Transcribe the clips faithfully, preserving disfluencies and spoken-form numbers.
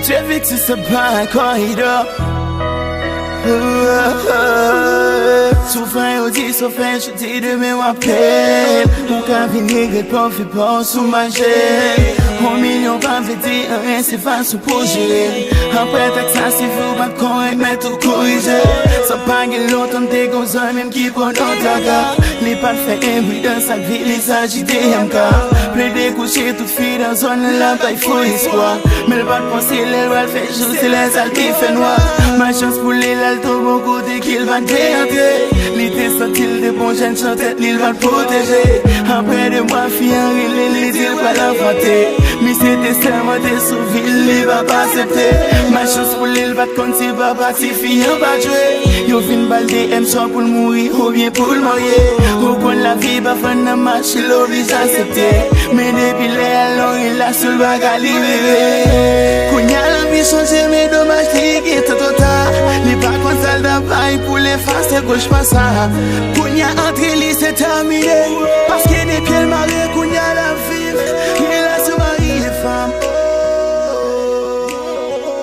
Cheve ti se pa koridò. Si w fè yo di sa w fè jodi, demen w ap pè. Ou ka vin regrèt pwofè pa w sou mache. On milyon pa vle di anyen, se fason pou jere. Apre tak sa, si fè w pa t korèk, mèt ou korije. Sa pa gen lontan, m te gon zanmi m ki pran nan traka. Li pa t fè enpridans ak vi, li saji de M K. Plede kouche tout fi nan zòn nan, l ap bay fo espwa. Men l pa t panse lè l pral fè jou, se lè sa l te fè nwa. Malchans pou li, l al tonbe yon kote ke l pa t vle antre. Li te santi l te bon jèn chantè, li l pa t pwoteje. Apre de mwa, fi an rele, li di l pral anfante. Misye te sèmante sou vi l, li pa p aksepte. Malchans pou li, l pa t konn si papa tifi an pa jwe. Yo vin ba l de M swa pou l mouri oubyen pou l marye. Ou konn lavi pa fann nan mache, l oblije aksepte. Men depi lè a, l nan relasyon, l pa ka libere. Kounye a, lanvi chanje, men domaj, li gentan twò ta. Li pa konn sa l ta bay pou l efase kochma sa. Kounye a, antre li, se tèmine. Paske de pye l mare, kounye a, l ap viv relasyon mari e fanm. Oh, oh, oh,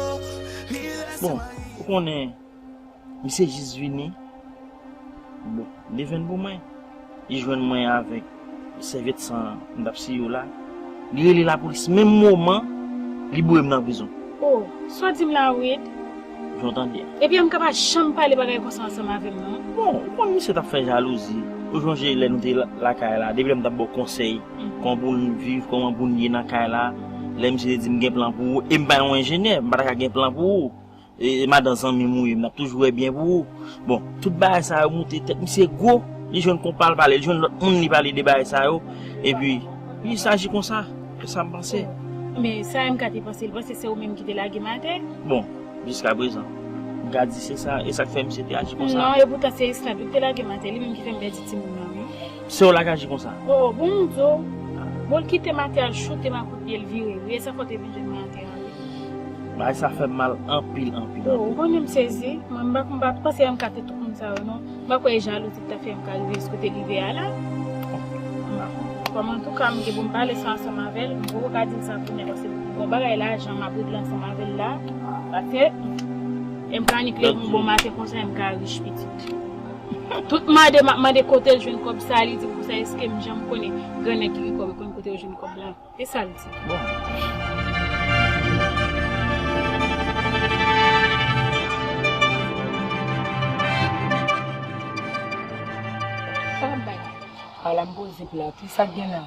oh. Bon, ou konnen, misye jis vini. Bon, li vin pou mwen. Li jwenn mwen avèk sèvyèt san m t ap siye yo la. Li rele lapolis menm moman, li boure m nan prizon. Oh, sa w di m la, Wid? Jan w tande a. Epi M K pa janm pale bagay konsa ansanm avè m, non. Bon, ou konn misye t ap fè jalouzi. Ou chonje lè nou te la-, lakay la, depi lè m t ap ba w konsèy, kòman pou n viv, kòman pou n ye nan kay la, lè misye te di m gen plan pou ou, e m pa yon enjenyè, m pa ta ka gen plan pou ou. E, e madan zanmi m ou ye, m ap toujou wè byen pou ou. Bon, tout bagay sa yo moute tèt misye gwo, li jwenn konpa l pale, li jwenn lòt moun li pale de bagay sa yo, epi li saji konsa, se sa m panse. Men sa M K te panse, li panse se ou menm ki te lage m atè? Bon, jiska prezan, m ka di se sa, e sa k fè misye te aji konsa. Non, e poutan se esklav yo ki te lage m atè, li menm ki fè m pèdi timoun nan, wi. Se w la k aji konsa? Oh, bon, m di w. Bon, l kite m atè, l choute m ak kout pye, l vire, wi, e sa fè w te vin jwenn mwen atè a, wi. Bagay sa fè m mal anpil, anpil, oh, anpil. Ou konnen m sezi. Mwen, m pa, m pa t panse M K te tou konn sa yo, non. M pa kwè e jalouzi ki ta fè M K rive jiskote l rive a la. Kòm antouka, m gen pou m pale sa ansanm avè l, m poko ka di l sa kounye a, paske m gen yon bagay lajan m ap regle ansanm avè l la. Paske M K annik leve yon bon maten konsa, M K rich pitit. Tout mande m ap mande kote l jwenn kòb sa, li di m konsa, èske m janm konnen grannèg ki gen kòb, yo konn kote yo jwenn kòb la? E sa l di. Bon. Sa l ap bay la? A la m poze plat wi, sa k gen la?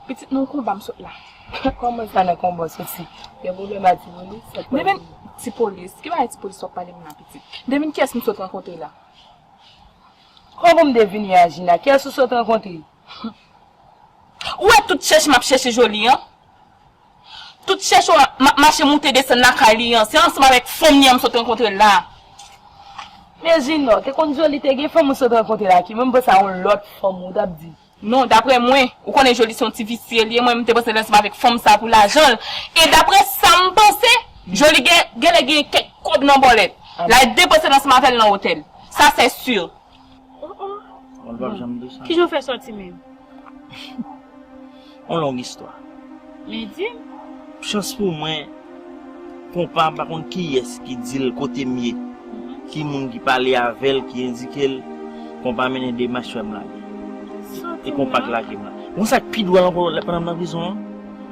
Pitit, nan konba m sot la. Kòman sa nan konba w soti? Gen pwoblèm a ti polis? Sa k pase? Demen ti polis, ki bagay ti polis w ap pale m la, pitit? Demen kiyès m sot rankontre la? Kòman m te vini a Jina? Kiyès ou sot rankontre? Ou wè tout chèche m ap chèche Joli an? Tout chèche w m ap mache moute desann lakay li an, se ansanm avèk fanm li an m sot rankontre l la. Men Jina, te konn Joli te gen fanm ou sot rankontre la ki, mwen m panse a yon lòt fanm ou t ap di. Non, daprè mwen, ou konnen Joli se yon ti visye li ye, mwen m te panse l ansanm avèk fanm sa pou lajan l. E daprè sa m panse, Joli gen, genlè gen kèk kòb nan bòlèt. L al depanse l ansanm avè l nan otèl. Sa se si. Oh, oh. Bon, l p ap janm di sa. Kijan w fè sòti menm? Yon long istwa. Men di m. Chans pou mwen, konpa m pa konn kiyès ki di l kote m ye, ki moun ki pale avè l, ki endike l, konpa mennen demach fè m lage. E konpa k lage m la. Bon, sa k pi dwòl ankò, lè pandan m nan prizon an,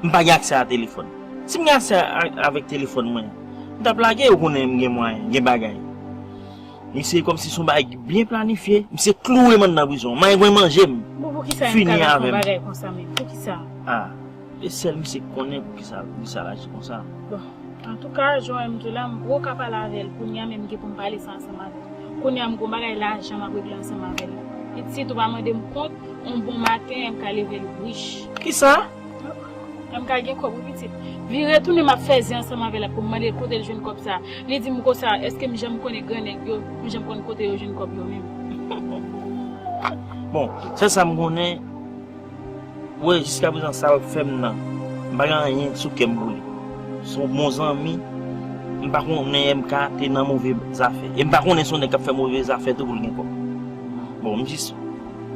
m pa gen aksè a telefòn. Si m gen aksè a, avèk telefòn mwen, m t ap lage, ou konnen m gen mwayen, gen bagay. Misye kòmsi se yon bagay ki byen planifye. Misye kloure m anndan prizon. Mwen mwen manje m. Bon, poukisa M K fini ta fè avè yon m bagay konsa menm? Poukisa? Ah, e sèl misye k konnen poukisa, poukisa l aji konsa. Bon, antouka, jan w wè m di w la, m poko ka pale avè l kounye a, men m gen pou m pale sa ansanm avè l. Kounye a, m gon bagay lajan m ap regle ansanm avè l. Pitit, ou pa mande m kont, yon bon maten, M K leve l rich. Kisa? M K gen kòb wi pitit. Vire tounen m ap fè zen ansanm avè l pou m mande l kote l jwenn kòb sa. Li di m konsa, èske m janm konnen gran nèg yo, m janm konn kote yo jwenn kòb yo menm. Bon, sèl sa m konnen, wè, jiska prezan sa l fè m nan, m pa gen anyen sou kè m pou li. Se yon bon zanmi, m pa konnen M K te nan move zafè. E m pa konnen se yon nèg k ap fè move zafè tou pou l gen kòb. Bon, m jis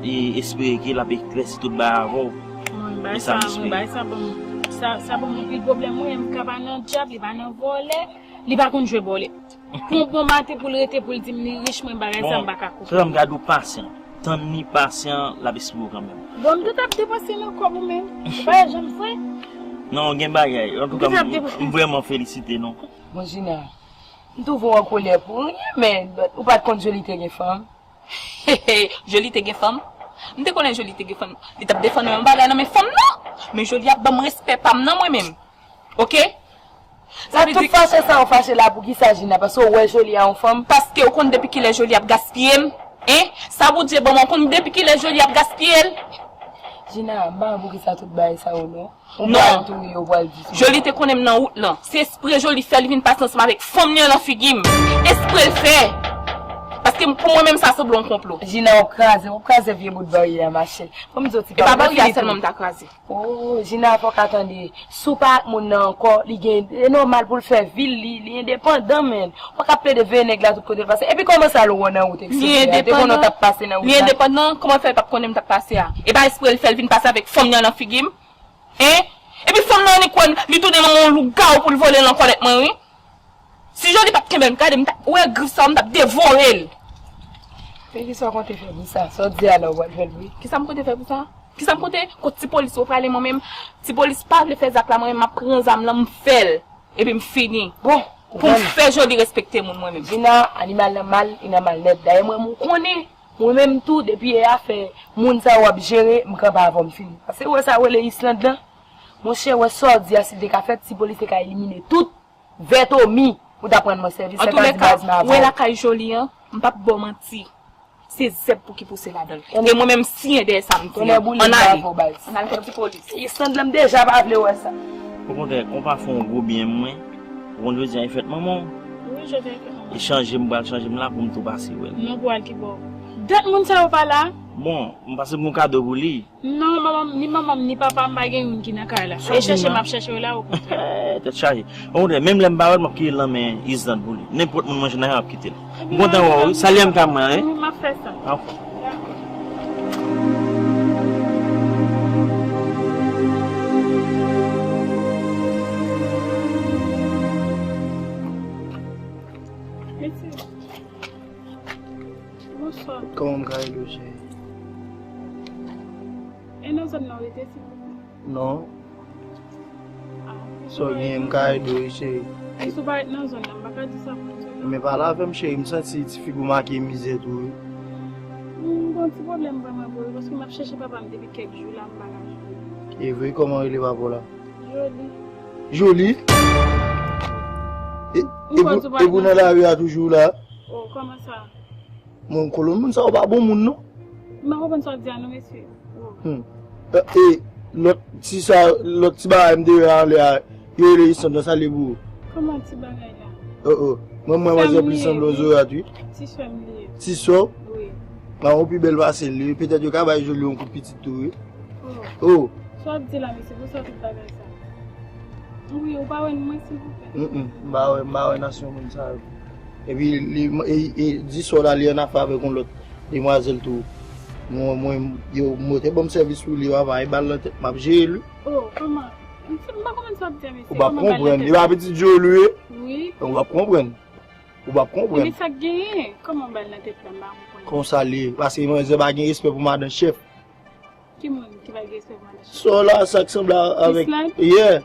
e, espere ke l ap eklèsi tout bagay avè w. Mwen bay sa, mwen bay sa ban m. Sa, sa ban m anpil pwoblèm, wi, M K pa nan djab, li pa nan vòlè, li pa konn jwe bòlèt. Pou yon bon maten pou l rete pou l di m li rich, mwen bagay sa m pa ka konprann. Frè m, gade w pasyan. Tann li pasyan, l ap esplike w kanmenm. Bon, m te t ap depanse nan kòb ou menm. Ou pa janm fre. Non, gen bagay. Antouka, m vrèman felisite nou. Bon, Gina, m twouve w an kolè pou anyen, men ou pa t konn Joly te gen fanm. Joly te gen fanm? M te konnen Joly te gen fanm. Li t ap defann yon bagay nan men fanm nan. Men Joly ap ban m respè pa m nan mwen menm. Oke? Sa vle di tout fache sa ou fache la pou kisa, Gina? Paske ou wè Joly a yon fanm? Paske ou konn depi kilè Joly ap gaspiye m? Hein? Sa Bondye ban mwen, ou konn depi kilè Joly ap gaspiye l? Gina, m pa wè pou kisa tout bagay sa yo non. Ou pral touye, ou pral di sou mwen. Joly te konnen m nan wout lan. Se espre Joly fè l vin pase ansanm avèk fanm li an nan figi m. Espre l fè. Paske pou mwen menm sa sanble yon konplo. Gina, w ap kraze, w ap kraze vye bout baryè a, machè. Fò m di w ti pa. E pa baryè a sèlman m ta kraze. Oh, Gina, fò w ka tande. Si w pa ak moun nan ankò, li gen, e nòmal pou l fè vi l, li, li endepandan, menn. Ou pa ka plede veye nèg la tout kote l pase. Epi kòman sa l wè w nan wout eksprè a? Te konnen w t ap pase nan wout la? Li endepandan? Kòman fè l p ap konnen m t ap pase a? E pa espre l fè l vin pase avèk fanm nan nan figi m? Hein? Epi fanm nan annik wè li tounen manman yon lougawou pou l vole nan kòlèt mwen, wi. Si Joly pa t kenbe m, gade m t ap, ou wè grif sa yo, m t ap devore l. Men kisa w konte fè pou sa? Sa w di a la, ou pral fè l vre? Kisa m konte fè pou sa? Kisa m konte? Kot ti polis ou prale mwen menm? Ti polis pa vle fè zak la, mwen menm m ap pran zam lan, m fè l. Epi m fini. Bon, pou m fè Joly respekte moun mwen menm. Gina, animal nan mal, li nan mal nèt. Dayè mwen menm ou konnen, mwen menm tou, depi yè a fè moun sa yo ap jere, m kanpe avè w, m fini. Paske ou wè sa yo rele Island lan? Monchè, wè sa w di a, si l te ka fèt, ti polis te ka elimine tout vètomi pou ta pran mwen sèvis. Antouka, ou wè lakay Joly an, m p ap ba w manti. Se zèb pou ki pouse ladan l. E mwen menm m siyen dèyè sa m di an. Ann ale. Ann ale kot ti polis. Island lan m deja pa vle wè sa. Okontrè, konpa fè yon gwo byen mwen. Ou konn jodi a e fèt manman w. Wi, jodi a e fèt manman. E chanje m pral chanje m la pou m tou pase wè l. Non, pou al ki bò? Dat moun sa yo pa la? Bon, m pase m gon kado pou li. Non, manman m, ni manman m, ni papa m pa gen youn ki nan kay la. E chèche m ap chèche yo la, okontrè. Tèt chaje. Okontrè, menm lè m pa wè l, m ap kite l nan men Island pou li. Nenpòt moun manje nan kay, m ap kite l. M kontan wè w, wi. Salye M K mwen, wi. M ap fè sa. Dakò. Mesye. Bonswa. Kòman m ka ede w, cheri? E nan zòn nan w rete, silvouplè? Non. Ah, sa w genyen, m ka ede w, wi, cheri. Jis ou pa ret nan zòn nan, m pa ka di sa pou zòn nan. Men pale avè m, cheri, m santi ti figi w make mizè tou, wi. Hmm, m gon ti pwoblèm vrèman pou ou, paske m ap chèche papa m depi kèk jou la, m pa ka jwenn li. E vre, kòman rele papa w la? Joly. Joly? E, e pou, e pou nan lari a toujou la? Oh, kòman sa? Mwen, kolonn moun sa yo pa bon moun, non. M pa konprann sa w di a, non, mesye. Oh. Hmm. E, e, lòt ti sa, lòt ti bagay m te wè anlè a, yo rele Isan nan, sa l ye pou ou? Kòman ti bagay la? Oh, oh. Mwen, mwen, mwen, zòt plis sanble yon zorat, wi. Ti sè m li ye. Ti sè w? Wi. Mwen, ou pi bèl pase l, wi. Petèt yo ka bay Joly yon kout pitit tou, wi. Oh. Oh. Sa w ap di la, mesye, pou sa tout bagay sa? Wi, ou pa wè n mwen, silvouplè? Mm, mm, m pa wè, m pa wè nasyon moun sa yo. Epi, li, e, e, di sò la, li annafè avèk yon lòt demwazèl tou. Mwen, mwen, yo, mwen te ban m sèvis pou li, yo ap bay bal nan tèt, m ap jere l, wi. Oh, kòman? M, m pa konprann sa w ap di a, mesye. Ou p ap konprann. Li pa pitit Joly, wi. Wi. Ou p ap konprann. Ou p ap konprann. Epi sa k genyen? Kòman bal nan tèt la, m pa konprann. Konsa l ye. Paske manzè pa gen respè pou madan chèf. Ki moun ki pa gen respè pou madan chèf? Sò la, sa k sanble avèk Island? Yeah.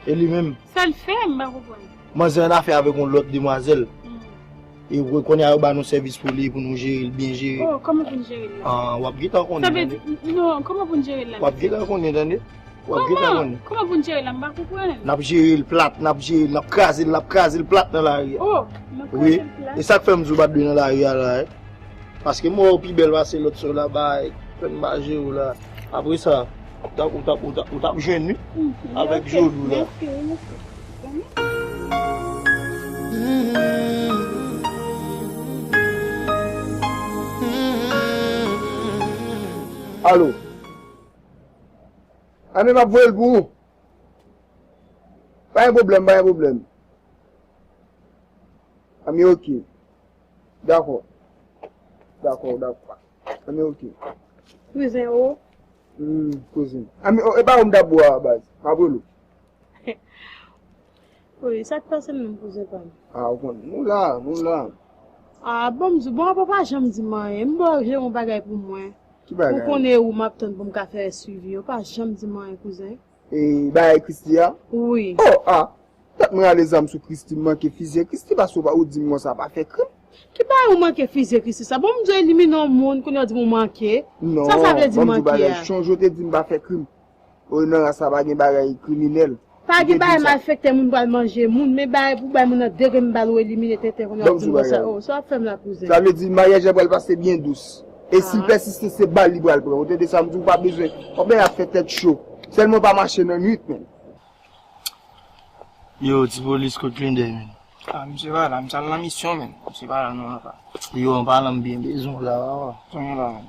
E li menm. Sa l fè, m pa konprann. Manzè annafè avèk yon lòt demwazèl. Mm. E w konnen yo ba nou sèvis pou li, pou nou jere l, byen jere. Oh, kòman pou n jere l la? Ah, w ap gentan konnen, tande. Sa vle di, non, kòman pou n jere l la, mesye? W ap gentan konnen, tande. W ap gentan konnen. Kòman? Kòman pou n jere l la? M pa konprann. N ap jere l plat, n ap jere l, n ap kraze l, n ap kraze l plat nan lari a. Oh, n ap kraze l plat? Wi. E sa k fè m di w pa t dwe nan lari a la, wi. Paske m wè w pi bèl pase lòt sè w la, bay, fè m ba jere w la. Apre sa, ou t ap, ou t ap, ou t ap, ou t ap jwenn, wi. Mhm. Avèk Joly w la. Mèsi, mèsi. Alo. Anben, m ap voye l pou ou. Pa gen pwoblèm, pa gen pwoblèm. Anben, oke. Dakò. Dakò, dakò. Anben, oke. Kouzen o, Hmm, kouzen. A, men, e pa ou m t ap bwè a, baz. M ap rele w. Wi, sa k pase menm, kouzen pa m? A, ou konn, nou la, nou la. A, bon, m di w, bon, apa w pa janm di m anyen. M ba w jere yon bagay pou mwen. Ki bagay? Ou konnen ou m ap tann pou m ka fè swivi. Ou pa janm di m anyen, kouzen. E, bagay Christie a? Wi. Oh, a. Tèt mwen rale zam sou Christie, m manke fizye Christie, paske ou pa, ou di m konsa pa fè krim. Ki bagay ou manke fizye Christie sa? Bon, m di w elimine yon moun, kounye a w di m ou manke. Non, sa sa vle di manke a? Ban m di w bagay, chonje w te di m pa fè krim. O, nan ras la pa gen bagay kriminèl. Pa gen bagay malfektè, moun pral manje moun, men bagay pou bay moun nan de grenn bal ou elimine tenten, kounye a w ap di m konsa. Oh, sa w ap fè m la, kouzen? Sa vle di maryaj la pral pase byen dous. E si l pèsiste, se bal li pral pran. Ou tande sa m di w, pa bezwen. Konbyen y ap fè tèt cho. Sèlman pa mache nan nwit, men. Yo, Ti Polis, kot Klendèy, men? A, misye pa la, misye al nan misyon, men. Misye pa la, non, apa. Yo, an palan, m byen bezwen w la, papa. Kounye a la, men.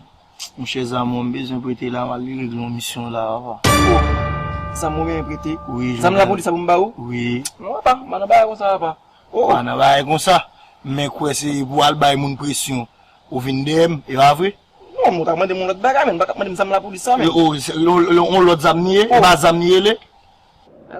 Monchè, zam mwen, m bezwen prete la, m al regle yon misyon la, papa. Oh, zam ou bezwen prete? Wi, zam lapolis la pou m ba ou? Wi. Non, papa, m pa nan bagay konsa, papa. Oh, oh. Pa nan bagay konsa. Men kwè se pou al bay moun presyon. Ou vin dèyè m, e pa vre? Non, mwen ta mande m yon lòt bagay, men m pa ka mande m zam lapolis sa, men. Yo, oh, se, yon, yon, yon lòt zam li ye? Oh. E pa zam li ye, le?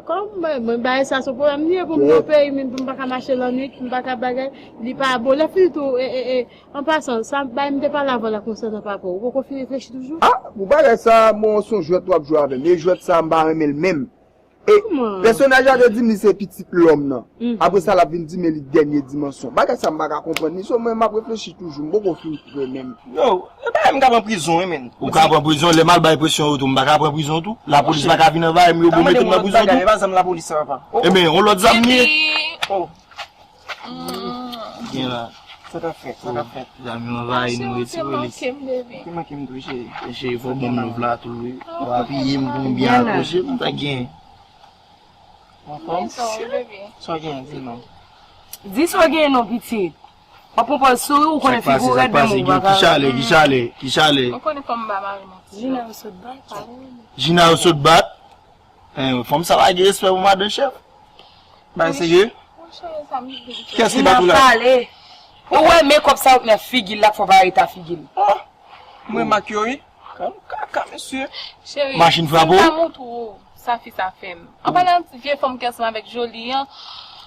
Kòm mwen, mwen bagay sa se pwoblèm li ye pou m nan peyi, men pou m pa ka mache lannwit, pou m pa ka bagay, li pa bon. Lè fini tou, e, e, e, an pasan, sa bagay m te pale avè w la konsènan papa w, ou poko fin reflechi toujou? A, pou bagay sa, bon, se yon jwèt w ap jwe avè m. E jwèt sa, m pa renmen l menm. E pèsonaj la te di m li se pitit lòm nan. Apre sa, l ap vin di men li dènye dimansyon. Bagay sa, m pa ka konprann li. So, mwen, m ap reflechi toujou. M poko fin prè menm. Yo, e pa m ka pran prizon, wi, men. Ou ka pran prizon, lè m al bay presyon yo tou, m pa ka pran prizon tou. Lapolis pa ka vin anvayi m, yo pou mete m nan prizon tou. E pa zam lapolis sa, papa. Oh, oh. Ebyen, yon lòt zam li ye. Oh. Gen la. Sa k ap fèt, sa k ap fèt. Zam yo anvayi nou, wi, Ti Polis. Ou te manke m, baby. Ou te manke m tou, cheri. Cheri, fò w ban m love la tou, wi. W apiye m pou m byen akwoche, m ta gen. Anfòm? Sa w gen, di m non. Di sa w gen non, pitit. W ap pran pòz souri, ou konnen figi w rèd, men ou pa ka. Ki chale, ki chale, ki chale. Ou konnen fò m ba mari manti. Jina yo sot bat. Jina yo sot bat. Eh, fanm sa pa gen respè pou madan chèf. Bagay serye? Kiyès ki bat ou la? Pale. Ou wè mekòp sa yo k nan figi l la k fè w pa rete a figi l. Ah, mwen mak yo wi. Kaka, mesye. Cheri, machin frape w? M ta montre w sa fi sa fè m. An palan vye fanm ki ansanm avèk Jolie an.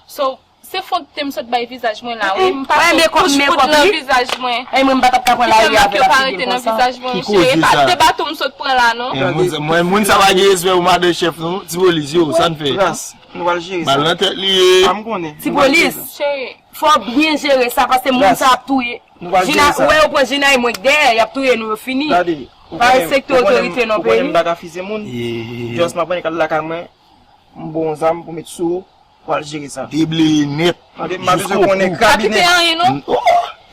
So, se fon tè m sot bay vizaj mwen la, wi. M pa fè kouch poud nan vizaj mwen. Ay, mwen, m pa t ap ka pran lari avè l ap figi m konsa. Ki koze sa? E pa de baton m sot pran la, non. Mwen, moun sa pa gen respè pou madan chèf, non. Ti Polis, yo, sa n fè? Ras, nou pral jere sa. Bal nan tèt li ye. A, m konnen. Ti Polis. Cheri. Fò w byen jere sa, paske moun sa ap touye. Nou pral jere sa. Jina, ou wè yo pran Jina e mwen k dèyè, y ap touye nou, yo fini. Gade, ou pa respekte otorite nan peyi. Ou konnen m pa ka fize moun. Just m ap pran kal lakay mwen, m ba w yon zam pou met sou ou, pral jere sa. Debleye nèt. Tande, m pa bezwen konnen kabinè. Pa kite anyen, non.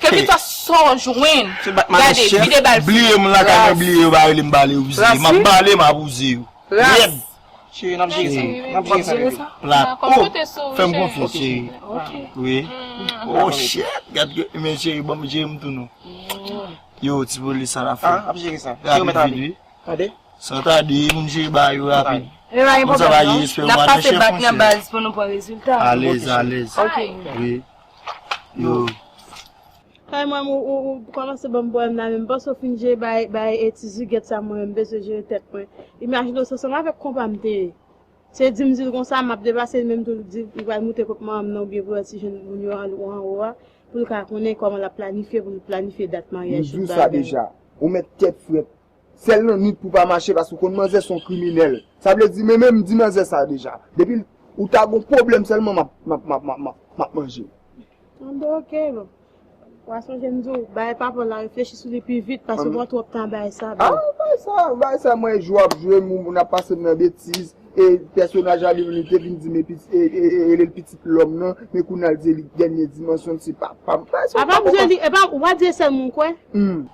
Kèlkeswa sa w jwenn. Gade, vide bal sou li. Bliye m lakay mwen, bliye yo, pa rele m bale yo, vize. M ap bale, m ap ouze yo. Ras. Cheri, n ap jere sa. N ap jere sa, bebe. Plat. Oh, fè m konfyans, cheri. Wi. Oh, shit. Gad, men cheri, ban m jere m tou non. Yo, Ti Polis, sa n ap fè? Ah, ap jere sa. Cheri, mèt ale. Tande? San tade, moun jere bagay yo rapid. Moun sa pa gen respè pou madan chèf, monchè. N ap pase bak nan baz pou nou pran rezilta. Alèz, alèz. Wi. Yo. Kay mwen, ou, ou, ou kòmanse ban m pwoblèm la, men m panse w fin jere bay, bay, e, ti zigèt sa, mwen, m bezwen jere tèt mwen. Imajine w, se ansanm avèk konpa m te ye. Se di m di l konsa, m ap deplase, li menm tou, li di, li pral moute kot manman m nan, oubyen pou wè si jwenn moun yo an, anwo a, pou l ka konnen kòman l ap planifye, pou l planifye dat maryaj, tout bagay. M di w sa deja, ou mèt tèt frèt. Sèl nan nwit pou pa mache, paske w konn manzè se yon kriminèl. Sa vle di, men menm m di manzè sa deja. Depi ou ta gon pwoblèm sèlman, m ap, m ap, m ap, m ap, m ap, m ap manje w. Anben, oke, bon. W a sonje m di w, bay papa w la reflechi sou li pi vit, paske w pran twòp tan bay sa, bro. Ah, bay sa, bay sa, mwen, jwe w ap jwe, moun, moun ap pase m nan betiz, e pèsonaj la, li, li te vin di m, e, e, e, e, e, li pitit lòm nan, men kounye a l di li dènye dimansyon, se papa m. Bay sa, papa m. Apa m di li, epa, w pa di e sèl moun kwè? Hmm.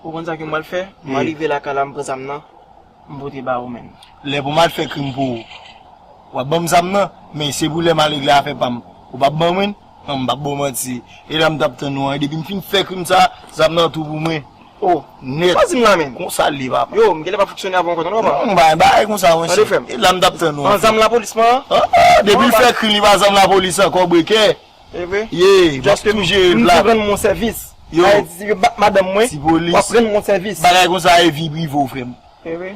Ou konn sa ke m pral fè? M pral rive lakay la, m pran zam nan, m pote ba ou menm. Lè pou m al fè krim pou ou, w ap ban m zam nan, men se pou lè m al regle afè pa m. Ou p ap ban mwen l? Non, m p ap ba w manti. E la m t ap tann ou an, e depi m fin fè krim sa, zam nan tou pou mwen. Oh, nèt. Pa di m la, men. Konsa l ye, papa. Yo, m genlè pa fonksyone avè w ankò, non, papa. Non, m pa gen bagay konsa, monchè. Tande, frè m. E la m t ap tann ou an. An zam lapolis mwen an? Ah, ah, depi l fè krim, li pa zam lapolis ankò, brekè. E vre? Ye, m ap tou jere l plat. Just m te rann mwen sèvis. Yo. Sa vle di, si yo bat madanm mwen, w ap rann mwen sèvis. Bagay konsa e vi prive w, frè m.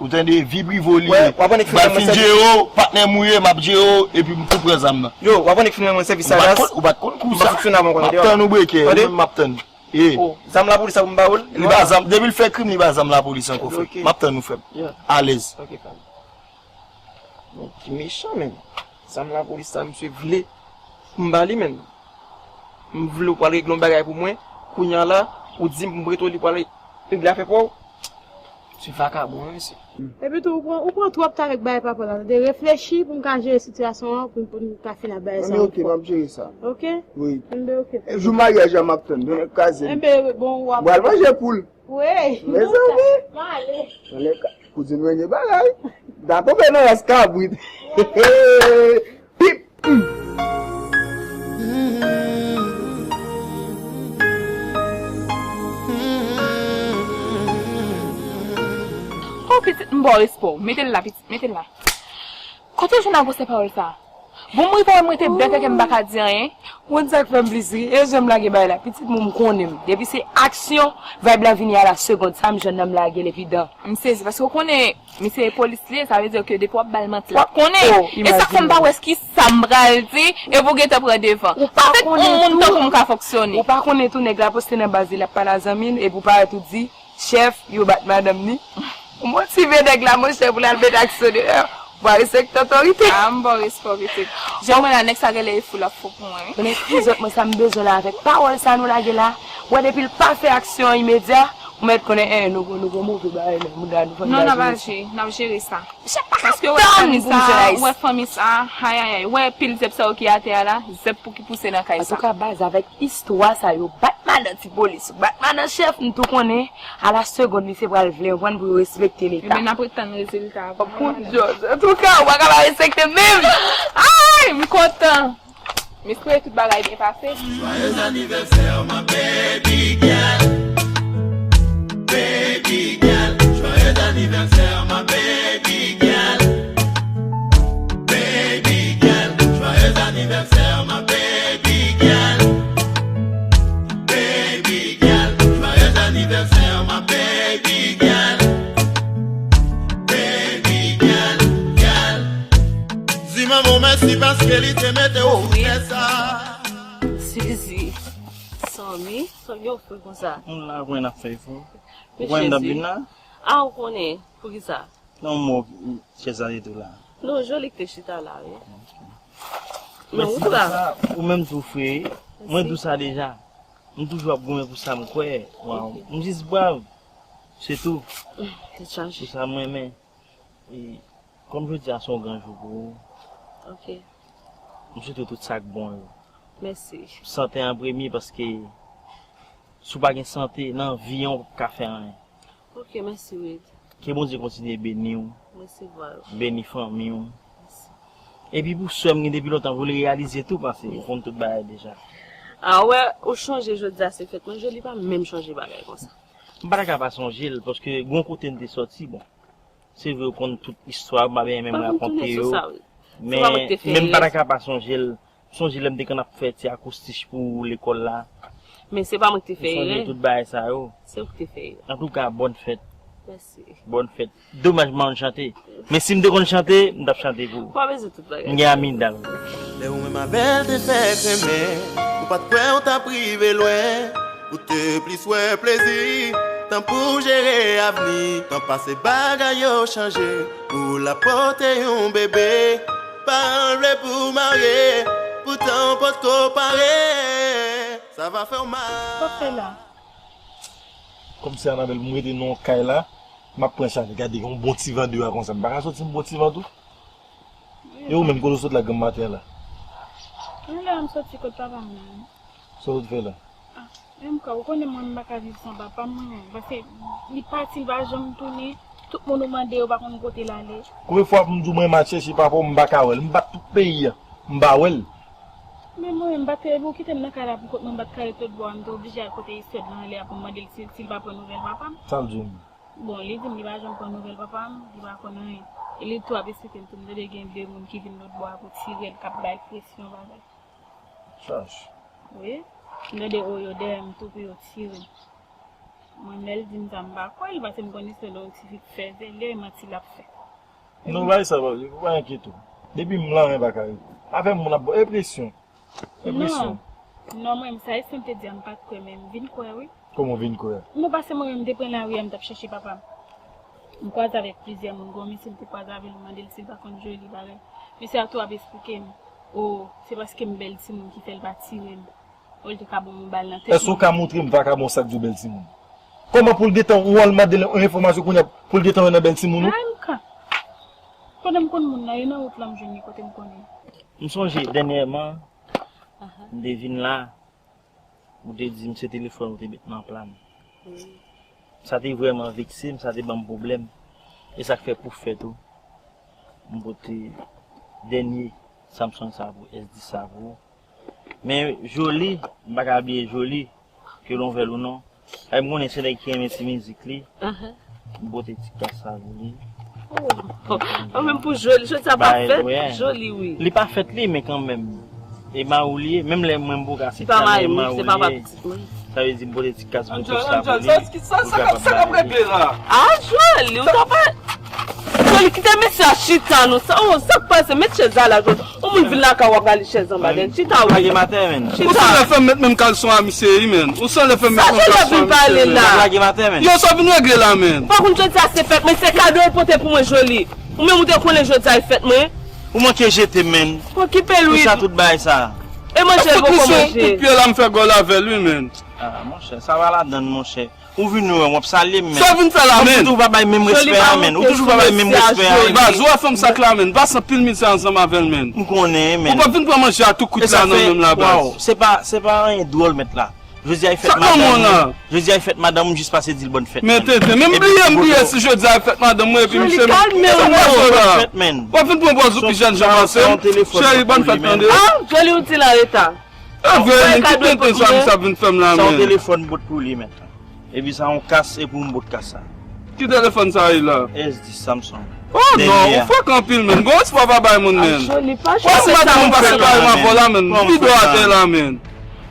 Ou tande, vi privo li ye. Ou pral fin jere w, patnè m ou ye, m ap jere w, epi m tou pran zam nan. Yo, w ap annik fin rann mwen sèvis sa, Jas. Ou pa t konn kou sa. M ap tann ou breke, ou menm m ap tann. E. Zam lapolis sa pou m ba ou l? Li pa zam, depi l fè krim, li pa zam lapolis ankò, frè. M ap tann ou, frè m. Alèz. Nèg ki mechan, menm. Zam lapolis sa, misye vle pou m ba li, menm. M vle w pral regle yon bagay pou mwen. Kounye a la, ou di m pou m prete w li pral regle afè pa w. Se vakabon, wi, mesye. Epi tou, ou pran, ou pran twòp tan avèk bagay papa la. Tande, reflechi pou m ka jere sitiyasyon an, pou, pou m ka fin ak bagay sa yon fwa. Oke, m ap jere sa. Oke? Wi. Enben, oke. E jou maryaj la, m ap tann. Donnen kraze m. Enben, bon, w ap. M pral manje poul. Wi. Mezanmi. M ale. Kouzin mwen gen bagay. Da tonbe nan ras kabrit. Pip. Oh, pitit, m ba w respè w. Mete l la, pitit, mete l la. Kote w jwenn a gwosè pawòl sa a? Bon, m rive wè mwen te bèt ke m pa ka di anyen. Ou konn sa k fè m plis ri? E jan m lage bagay la. Pitit mwen, m konnen m. Depi se aksyon, vibe la vini a la segonn. Sa m jwenn nan m lage l epi dan. M sezi, paske w konnen, misye e polis li ye, sa vle di ke depi w ap ba l manti, l ap konnen. E sa k fè m pa wè kisa m pral di, epi w gentan pran devan. Avèk yon moun tankou m ka fonksyone. Ou pa konnen tou, nèg la poste nan baz li, l ap pale a zanmi l, epi w parèt ou di, chèf, yo bat madanm ni. Ou motive nèg la, monchè, pou l al met aksyon deyò. Ou pa respekte otorite. Ah, m ba w respè, pitit. Jan mwen la, nèg sa genlè e fou, l ap fou pou mwen, wi. Konnen ki zòt mwen sa m bezwen la avèk pawòl sa nou lage la. Ou wè depi l pa fè aksyon imedya, ou mèt konnen, en, nou, nou gon move bagay nan mouda nou, fò n aji. Non, n ap aji, n ap jere sa. Paske wè fanmi sa, wè fanmi sa, ayayay, wè pil zèb sa yo ki atè a la, zèb pou ki pouse nan kay sa. Antouka, baz, avèk istwa sa yo, bat madan ti polis, bat madan chèf, m tou konnen, a la segonn, misye pral vle, ou konprann, pou yo respekte leta. Ebyen, n ap ret tann rezilta a. Bon, Djòj, antouka, ou pa ka pa respekte m menm! Ay, m kontan! M espere tout bagay byen pase. Joyeux anniversaire, my baby girl. Baby girl, joyeux anniversaire, my baby girl. Baby girl, joyeux anniversaire, my baby girl. Baby girl, joyeux anniversaire, my baby girl. Baby girl, girl. Di manman w mèsi paske li te mete w sou tè sa. Sezi. Sanmi, sa gen w fre konsa? Nou la, ou konnen n ap fè efò. Ou konnen n ap vin la? A, ou konnen. Poukisa? Non, mò, chèz la te tou la. Non, Joly ki te chita la, wi. Men ou la. Ou menm tou, fre. Mwen di w sa deja. M toujou ap goumen pou sa m kwè. Waw. M jis brav. Se tou. Tèt chaje. Pou sa m renmen. E, kòm jodi a se yon gran jou pou ou. Ok. M swete w tout sa k bon yo. Mèsi. Sante an premye paske si w pa gen sante nan vi an, ou p ap ka fè anyen. Ok, mèsi, Wid. Ke Bondye kontinye beni w. Resevwa yo. Beni fanmi w. Mèsi. Epi pou swè m gen depi lontan, pou l reyalize tou, paske ou konn tout bagay deja. A, ou wè, ou chonje jodi a se fèt mwen, Joly pa menm chonje bagay konsa. M pa ta ka pa sonje l, paske gon kote n te sòti, bon. Se vre, ou konn tout istwa, m pa bezwen menm rakonte yo. Men, men m pa ta ka pa sonje l. M sonje lè m te konn ap fè ti akoustich pou lekòl la. Men se pa mwen ki te fè erè. M sonje tout bagay sa yo. Se ou ki te fè erè. Antouka, bòn fèt. Mèsi. Bòn fèt. Domaj m pa konn chante. Men si m te konn chante, m t ap chante pou ou. Pa bezwen tout bagay. M gen amidal. Lè ou menm avè l te fè chemen, ou pa t kwè ou t ap rive lwen. Ou te plis wè plezi, tan pou w jere avni. Tan pase bagay yo chanje, ou la pote yon bebe. Paran l vle pou w marye, poutan w potko pare. Sa va fè w mal. Sa w fè la? Kòmsi Anabèl, m rete nan yon kay la, m ap pran chalè. Gade, yon bon ti van deyò a konsa. M pa ka soti m pran ti van tou? E ou menm, kote w sot la granm maten an la? Mwen la, m soti kot papa m nan. Sa w sot fè la? Ah, M K, ou konnen mwen, m pa ka viv san papa m, mwen menm. Paske li pati, li pa janm tounen. Tout moun ou mande yo pa konn kote l ale. Konbyen fwa pou m di w mwen m al chèche papa w, m pa ka wè l? M bat tout peyi a, m pa wè l. Men mwen menm, m pa t, epi ou kite m nan kay la pou kont mwen, m pa t ka ret lòt bò a, m te oblije al kote Estèd lan lè a pou m mande l si, si l pa pran nouvèl papa m. Sa l di w menm? Bon, li di m li pa janm pran nouvèl papa m, li pa konn anyen. E li tou ap esplike m tou, m tande gen de moun ki vin lòt bò a pou tire l, k ap ba l presyon, bagay. Chach. Wi. M tande o yo dèyè m tou pou yo tire m. Mwen, lè l di m sa, m pa kwè l, paske m konnen se lè yon ti fi k fè zèlè, e manti l ap fè. Non, bay sa, pa, pa enkyete w. Depi m la, men pa ka rete. Afè moun ap ba, e presyon. E presyon. Non, non, mwen, sa e sa m te di a, m pa t kwè, men m vin kwè, wi. Kòman w vin kwè? Non, paske mwen menm, m te pran lari a, m t ap chèche papa m. M kwaze avèk plizyè moun, gon mesye m te kwaze avè l, m mande l si l pa konn Joly bagay. Mesye a tou ap esplike m, o, se paske m bèl timoun ki fè l pa tire m. O, l te ka ban m yon bal nan tèt mwen. Èske w ka montre m vakabon sa k di w bèl timoun? Kòman pou l gentan ou al mande l yon enfòmasyon kounye a pou l gentan wè nan bèl timoun ou? Ay, m ka. Kote m konn moun nan, e nan wout lan m jwenn li, kote m konnen. M sonje dènyèman, m te vin la, ou te di m se telefòn ou te met nan pla m. Sa te vrèman vekse m, sa te ban m pwoblèm. E sa k fè pou fè tou, m pote dènye Samsung sa pou, S dis sa pou ou. Men Joly, m pa ka bliye Joly, ke l on vèl ou non. Ay, m konnen se nèg ki renmen ti mizik li. M pote ti kas sa pou li. Oh. Mwen menm pou Joly, jodi a pa fèt, Joly wi. Li pa fèt li, men kanmenm. E mari w li ye, menm lè mwen m pou ka se pa mari m, se papa pitit mwen. Sa vle di m pote ti kas pou sa pou li. Sa k ap regle la? Ah, Joly, ou ta pa Joly, kite mesye a chita non. Sa, oh, sa k pase? Met chèz la la, Joly. Yon moun vin lakay w ap rale chèz anba dèyè l. Chita wi. Lage m atè, menn. Chita. Ou sanlè fè m met menm kalson a misye wi, menn. Ou sanlè fè m met menm kalson a misye, menn. Lage m atè, menn. Yo, sa w vin regle la, menn? Ou pa konn jodi a se fèt mwen, se kado l pote pou mwen, Joly. Ou menm ou te konnen jodi a e fèt mwen. Ou manke jete m, menn. Okipe l wi. Pou sa tout bagay sa. E manje l poko manje. Kout pye la m fè gòl avè l wi, menn. Ah, monchè, sa pa ladann, monchè. Ou vin wè m, w ap salye m, menn. Sa w vin fè la, menn? Ou toujou pa bay menm respè a, menn. Ou toujou pa bay menm respè a, menn. Baz, ou wè fanm sa k la, menn. Pase anpil mizè ansanm avè l, menn. M konnen, menn. Ou p ap vin pran manje a tou kwit la nan men m la, baz. Waw, se pa, se pa anyen dwòl, mèt la. Jodi a e fèt madanm ou. Jodi a e fèt madanm ou, jis pase di l bòn fèt, menn. Men tenten, men m bliye, m bliye si jodi a e fèt madanm mwen, epi misye menm. Sa k pase la? W ap vin pran pòz ou pi jèn jan pase m. Cheri, bòn fèt, tande. Ah, Joly, ou di l an reta. E vre, men ki tenten sa misye ap vin fè m la, menn? Sa yon telefòn m pot pou li, menn. Epi sa yon kas, e pou m pot kas sa. Ki telefòn sa ye la? S dis Samsung. Oh non, ou frekan anpil, menn. Gon respè w pa bay moun, menn. Wè si madanm ou pase kare m avè w la, menn. Pi do atè la, menn.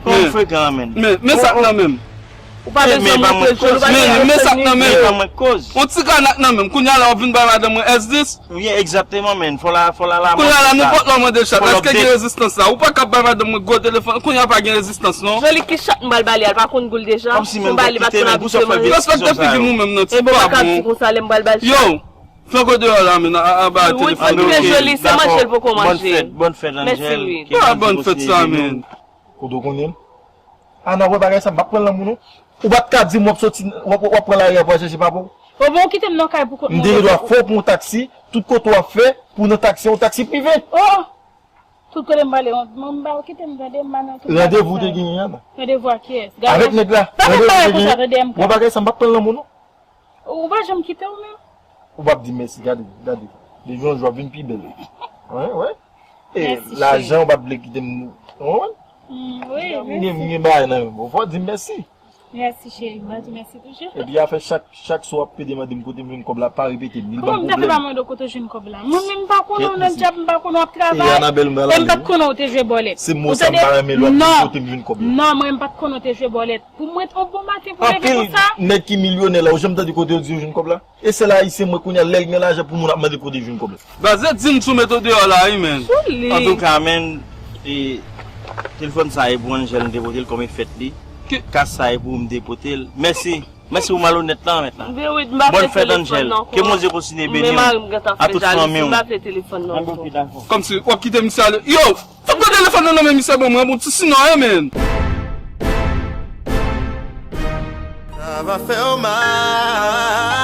Kòman frekan, menn? Men, men sa k nan men m. Ou pa bezwen montre l, ou pa bezwen montre l. Men, men sa k nan men m. Yon ti kanak nan men m. Kounye a la, w ap vin bay madanm mwen S dis? Wi, egzakteman, menn. Fò l a, fò l a la mòd sa. Kounye a la, nenpòt lè w mande chat, èske gen rezistans la? Ou pa kab bay madanm mwen gwo telefòn. Kounye a pa gen rezistans, non. Joly, ki chat m pral ba li a? L pa konn goul deja. Kòmsi menn, kite menn, pou sa w fè vye diskisyon sa yo. Respèkte figi nou menm, non, ti pa bon. E bon, m pa kab di konsa lè m pral ba l chat. Yo, fè gwo deyò la, menn, a, a, ba telefòn. Wi, Joly, se manje l poko manje. Bòn fèt, bòn fèt, Angel. Mèsi, wi. Ah, bòn fèt sa, menn. Kote w konnen m? Ana, wè bagay sa, m p ap pran l nan men w non. Ou pa t ka di m w ap soti, w ap, w ap pran lari a pou al chèche papa w. O bon, ou kite m nan kay pou kont mwen. M te gen dwa fè w pran yon taksi, tout kote w ap fè, pou nan taksi, yon taksi prive. Oh! Tout kote m prale, mwen m ba w kite m, tande m pa nan tout bagay sa. Randevou te genyen an. Randevou ak kiyès? Avèk nèg la. Pa fè bagay konsa, tande m. Wè bagay sa, m p ap pran l nan men w non. Ou pa janm kite w menm. Ou p ap di mèsi, gade, gade. Depi yon jou w ap vin pi bèl. Wè, wè. E lajan ou pa t vle kite m, ou konprann? Mm, wi, mèsi. M gen, m gen bagay nan men m. Ou fò di m mèsi. Mèsi, cheri. M a di mèsi toujou. Epi afè chak, chak swa w ap pede mande m kote m jwenn kòb la, pa repete m. Li ban m pwoblèm. Kòman m ta fè pa mande w kote w jwenn kòb la? Mwen menm m pa konnen w nan dyab, m pa konnen w ap travay. E Anabèl m pral ale. E m pa t konnen w te jwe bòlèt. Se mo sa m pa renmen lè w ap di m kote m jwenn kòb la. Non, mwen m pa t konnen w te jwe bòlèt. Pou mwen, yon bon maten pou leve konsa. Anpil nèg ki milyonè la, ou janm tande kote yo di yo jwenn kòb la? E sèl ayisyen mwen kounye a lè l gen lajan pou moun ap mande kote jwenn kòb la. Baz, di m sou mete w deyò la wi, menn. Antouka, menn, e, telefòn sa e pou Angel m te pote l kòm e fèt li. Kas sa e pou ou m te pote l. Mèsi. Mèsi pou malonèt lan, mèt la. Bòn fèt, Angel. Ke Bondye kontinye beni w. A tout fanmi w. Kòmsi w ap kite misye ale. Yo! Fè gwo telefòn nan nan men misye ban mwen, bon ti sinon, hein, menn. Sa va fè w mal.